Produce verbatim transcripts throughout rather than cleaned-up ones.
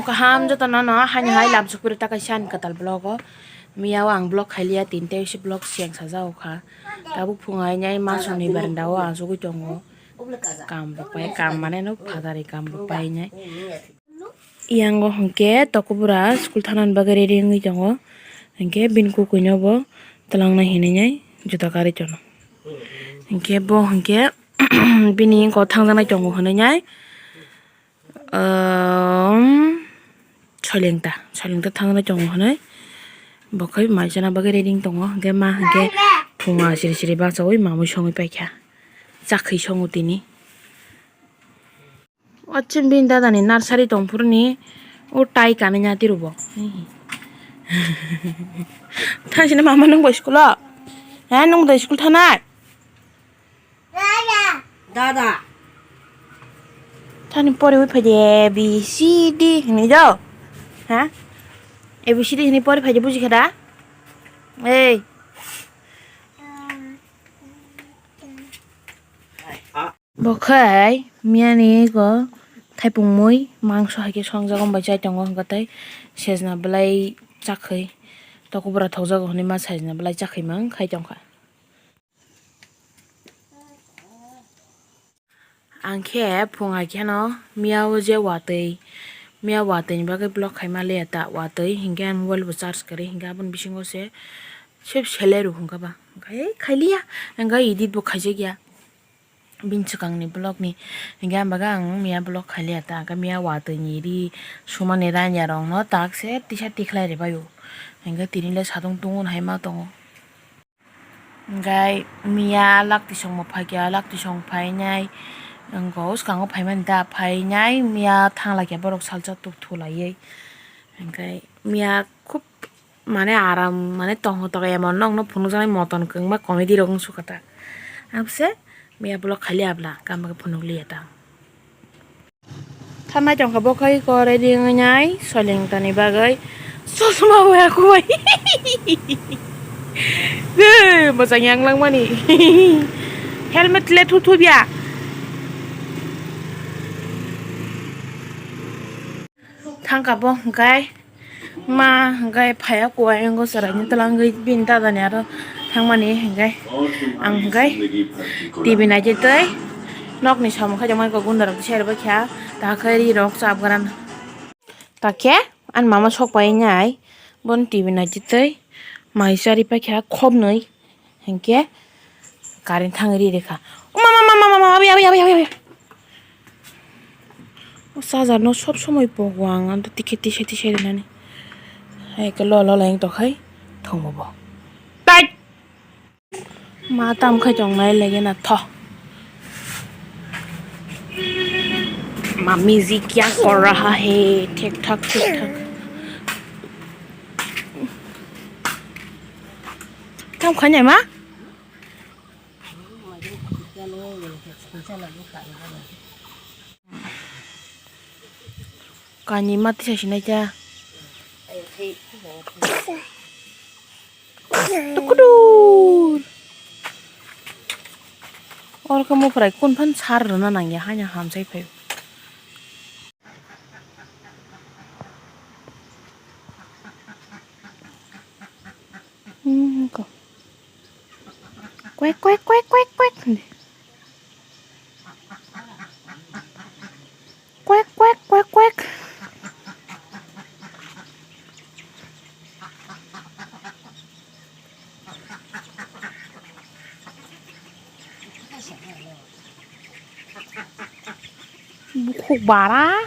Kaham jotono no haini hai lamsok piro ta kaisa ani kwtal vlog o. Miya o ang vlog khailiya, tini tei se vlog siyang sajak kha. Tabuk phung hai nai masongni berenda o achugwi tongo. Kam rok pai, kam mane no phatari kam rok pai nai. Yang o hwnkhe tokobura school thanani bagwi ready wngwi tongo. Hwnkhe bini kwkwi no bo twlangnai hinwi nai juda karwi tono. Hwnkhe bo hwnkhe bini wngkok thangjaknai tongo hinwi nai. Soilengta, soilengta thangwi tongo hinwi. Bo khe mai chana bagwi ready wng tongo. Hwnkhe ma hwnkhe phunga siri siri bachaui mamui songwi paikha. Chakhwi songo tini. O chini bini dadani nursery tongphuru ni o tai kanwi nya tiro bo. Thansini mama nwng bo school o? He, nwng bo school thanai? Dada. Thani poriwi phaidi A B C D hinwi do. Ha? A B C D hinwi pori phaidi buji kha da? Ei. Bo khai miyani go thaipung mui mangso hai khe songjago bai chai tongo hwnkhe tei sejna belai chakhwi tokobora thokjago hinwi ma sejna belai chakhwi mang khai tongkha. Ang khe phung hai kheno miya o je watwi, miya watwi ni bagwi vlog khaima le ta watwi, hinkhe ang mobile bo charge kwrwi, hinkhe aboni bisingo se sep selai rw hwnkha ba, khai khailiya, hwnkhe edit bo khaijakya bini swkangni vlog ni, hinkhe ang bagwi ang miya vlog khailiya ta, hwnkhe miya watwi ni ri sumani ranya rokno tak se tisa tikhlai rwbaio, hinkhe tini le satung tungo hai ma tongo. Hingkhai miya laktisongbo phaikha, laktisong phainai wngkha, o swkango phaimani da phainai miya thanglaikha borok salsa tuk thulaiwi. Hingkhai miya khub mane aram mane tongthok emon nokno phunukjaknai motom kwbangma comedy rok wngsukkha ta. Abose miya vlog khailiya bwla, kambokhe phunukliya ta. Thanai tongkha bo khai ko ready wngwi nai soileng tani bagwi. Chosma bo ya kubai. Hey, mochang yang langmani. Helmet le thu thu bia. Thangkha bo hwnkhe. Ma hwnkhe phaiya kuwai wngkha chwraini twlangwi bini dadani aro thangmani hwnkhe ang hwnkhe T V naitwi twi nokni samung khe tongmani kok gunda rok tisai rwbaikha ta khe ri rok chap gra na ta khe ani mama sok pai nai bono T V naitwi twi mai charwi paikha khopnwi. Hinkhe current thangwi ri rikha. O mama, mama, mama, abi, abi, abi, abi, abi. O charger no sob somoi pogo ang, ang tikhe tisa tisa rinani. Hai khe lo lo leng tokhai thwngmo bo. Tai! Ma tam khai tongnai lege na tho. Mami ji kya kar raha hai? Thik thak, thik thak. Kam khanya ma? Kani mati sa sinai ta. Tukudur. Or kamu prai kun phan sar rwna nangya hanya hamsai phai. Hmm, ko. Kwek, kwek, kwek, kwek, kwek. Kwek, kwek, kwek, kwek. Bukhuk bara.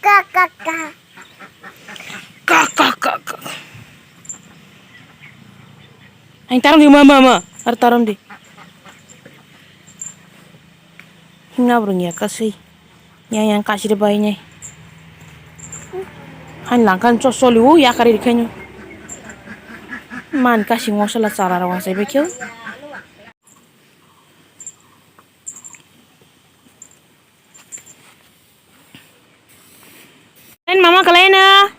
Ka, ka, ka. Ka, ka, ka, ka. Ang tarom di, ma, ma, ma. Ar tarom di. Hingna burung ya kasui. Yang yang kasih de bai ne. Han langkan cos soli, uh, ya kari dikhai no. Man kasing mosla chara rok achai bai khe. Mama kalai na.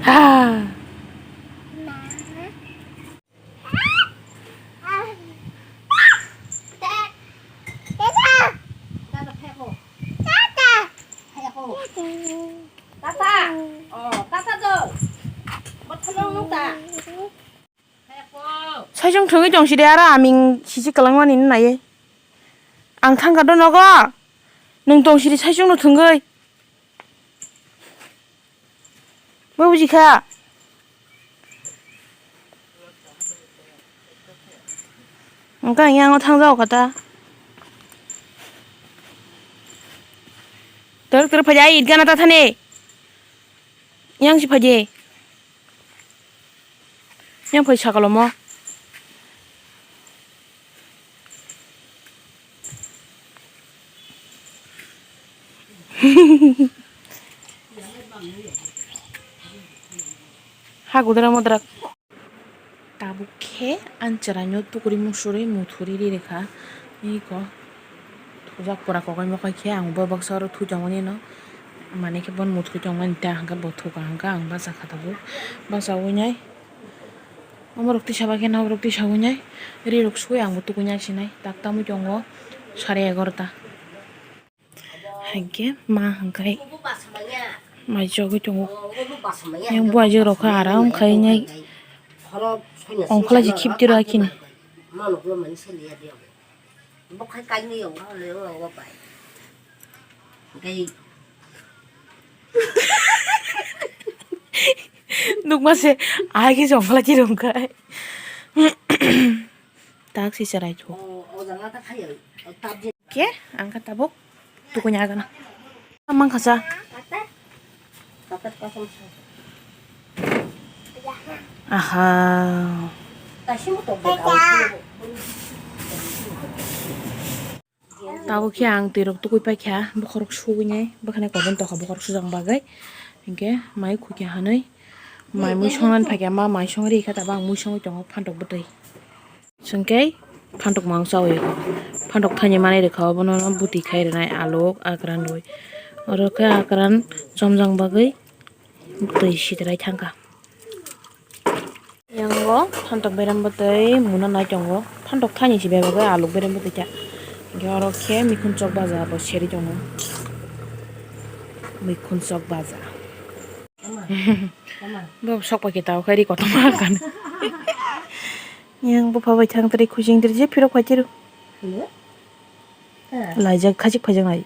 Ha. Saichung thwngwi tong sidi aro aming sisi kwlangmani naiwi. Ang thangkha do nogo. Nwng tong sidi saichung no thwngwi. Bo buji kha. Ang kha yang o thang jao kha ta. Tor tor phai ai gana ta thani. Yang si phai de. Yang phai sakalo mo. Ha gudra mudra. Tabuk khe ang chwraino tukuri musurwi muthuri ri rwkha. Iko thujak pura kokai mokai khe ang bo baksa oro thui tongmani no. Mane khe bono muthuri tongmani ta hwnkhe bo thuka hwnkhe ang bacha kha tabuk. Bacha winai. Omorok tisa bai khe naborok tisa winai. Ri rok sui ang bo tukui nai sinai. Tak tamui tongo sare egarota. Haikhe ma hwnkhe mai chogwi tongo. Yang buaijwk rok khe aram khai nai. Ongkhorlai se khipti rw khe ni. Nukma se ahai khe se ongkhorlai se rwngkhai. Tak se chwrai thok. Khe ang khe tabuk tukuni agana. Mang kha sa. Aha. Tabuk khe ang twi rok tukui paikha, bokhorok sugui nai, bwkhani kobo tokha bokhorok sujak bagwi. Hinkhe mai khukya hinwi mai mui songnani phaikha, ma mai songwi rikha, tabuk ang mui songwi tongo phantok bwtwi. Chwngkhe phantok mang chawi, phantok thani manwi rwkha, obono bwtwi khai rwnai aluk akran rwi. Oro khe akran chomjak bagwi twi sitrai thangkha. Yango phantok berem bwtwi muna nai tongo, phantok thani se bebagwi aluk berem bwtwi kha. Hinkhe oro khe mikhun chok baja bo seri tongo, mikhun chok baja. Bo sok pai khe tabuk khe ri kotorma kan. Yang bupha bai thang twi khuching twi je phirok phai tiro. Laijak khachik phaijak nai.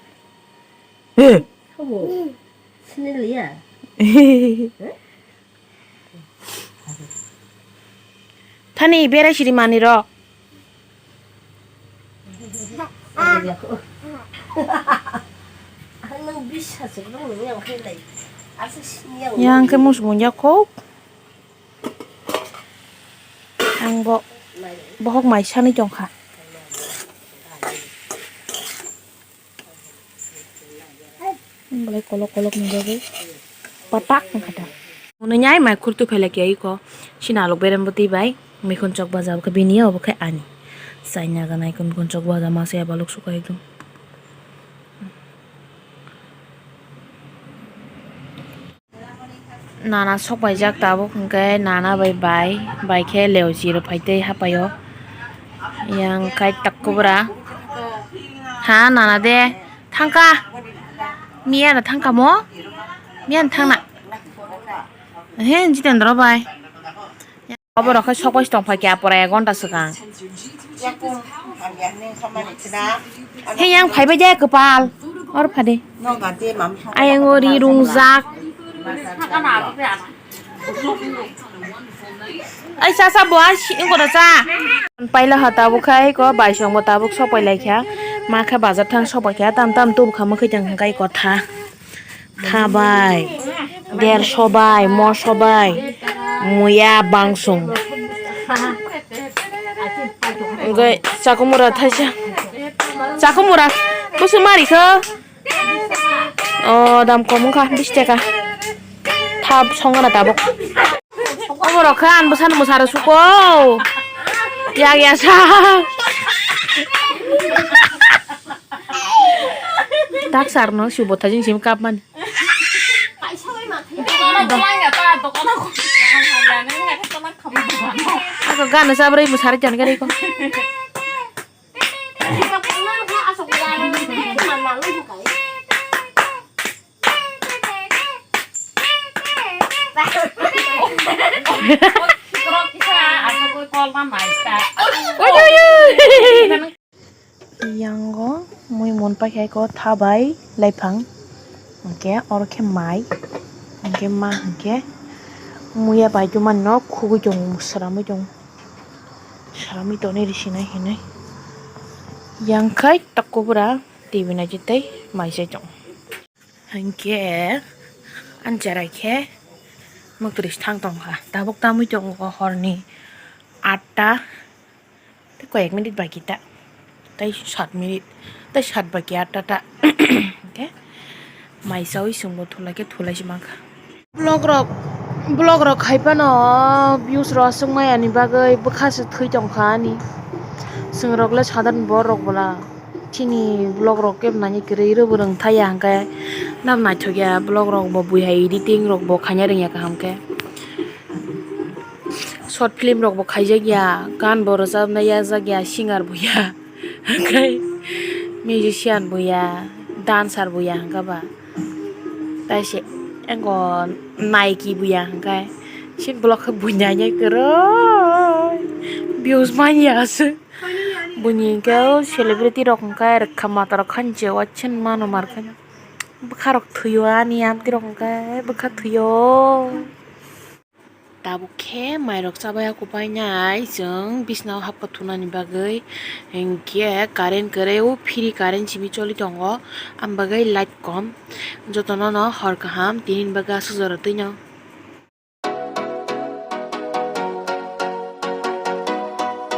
He. Thani berai siri mani rok. Yang khe musu mung ya kho. Ang bo bohok mai sanwi tongkha. Belai kolok kolok ni bagwi patak wngkha ta. Hwnwi nai mai khurtu phailak ya iko. Sini alok berem bwtwi bai mikhun chok baja obo khe bini obo khe ani. Chaina ganai mikhun chok baja masa ya balok sukha ekdom. Nana sok paijak tabuk, hwnkhe nana bai bai, bai khe leo chiro phaitwi hapaio. Yang khai tak kubra. Ha, nana de. Thangka. Miya na thangka mo? Miya na thangna. He, Jitendra bai. Obo rok khe sok bai se tong phai khe, apora ek ghonta swkang. He yang phai bai de kwpal. Or phade. Ayang o ri rungjak. Ai cha cha bo ai si, wngkha da cha. Paila ha tabuk khai ko bai song bo tabuk sok pai lai kha. Ma khe bazar thang sok pai kha, tam tam tub kha mwkhai tang khai ko tha. Tha bai, derso bai, moso bai, muya bangsong. Hwnkhe chakumura thaisa. Chakumura, bwswk mari kho? O, dam kom wngkha, bish taka. Kap songna tabuk. Obo rok khe ang bwsano mwsaro suko. Yak ya sa. Tak sar no si bota jing sim kap man. Ako gana sabri mwsaro jan gari ko. Yango mui mun paikha ko thabai laiphang, hwnkhe oro khe mai, hwnkhe ma hwnkhe muya bai tongmani no khugui tongo, sramwi tongo, sramwi tonwi risinai hinwi. Yang khai tak kubura T V naitwi tei mai chai tongo. Hinkhe ani cherai khe mwtwrwi thang tongkha. Tabuk tamwi tongo horni atta tei koyek minute baki ta, tei sat minute tei sat baki atta ta. Hinkhe mai chaui chwngbo thulai khe thulai se mankha. Vlog rok, vlog rok khai phano views rok aswk maya ni bagwi bwkha se thwi tongkha ani. Chwng rok le sadharoni borok rok bwla. Chini vlog rok kebo nani kwrwi rw bwrwng thaya hwnkhe nang naithok ya vlog rok bo buiha editing rok bo khaina rwngya kaham khe. Short film rok bo khaijak ya, gan bo rwchapna yakjak ya, singer bo ya, hwnkhe musician bo ya, dancer bo ya hwnkhe ba. Tai se ego naiki bo ya hwnkhe, si vlog khe buinani kwrwi views manya aswk. Buini hwnkhe o celebrity rok hwnkhe rwkha mata rok khan je watching mano mar khe bwkha rok thwio ani aunty rok hwnkhe bwkha thwio. Tabuk khe mairok chabai ya kupai nai chwng bisnao hapkha thunani bagwi, hinkhe current kwrwi o free current simi choli tongo, am bagwi light kom. Jotono no hor kaham tini ni bagwi aswk jora twi no.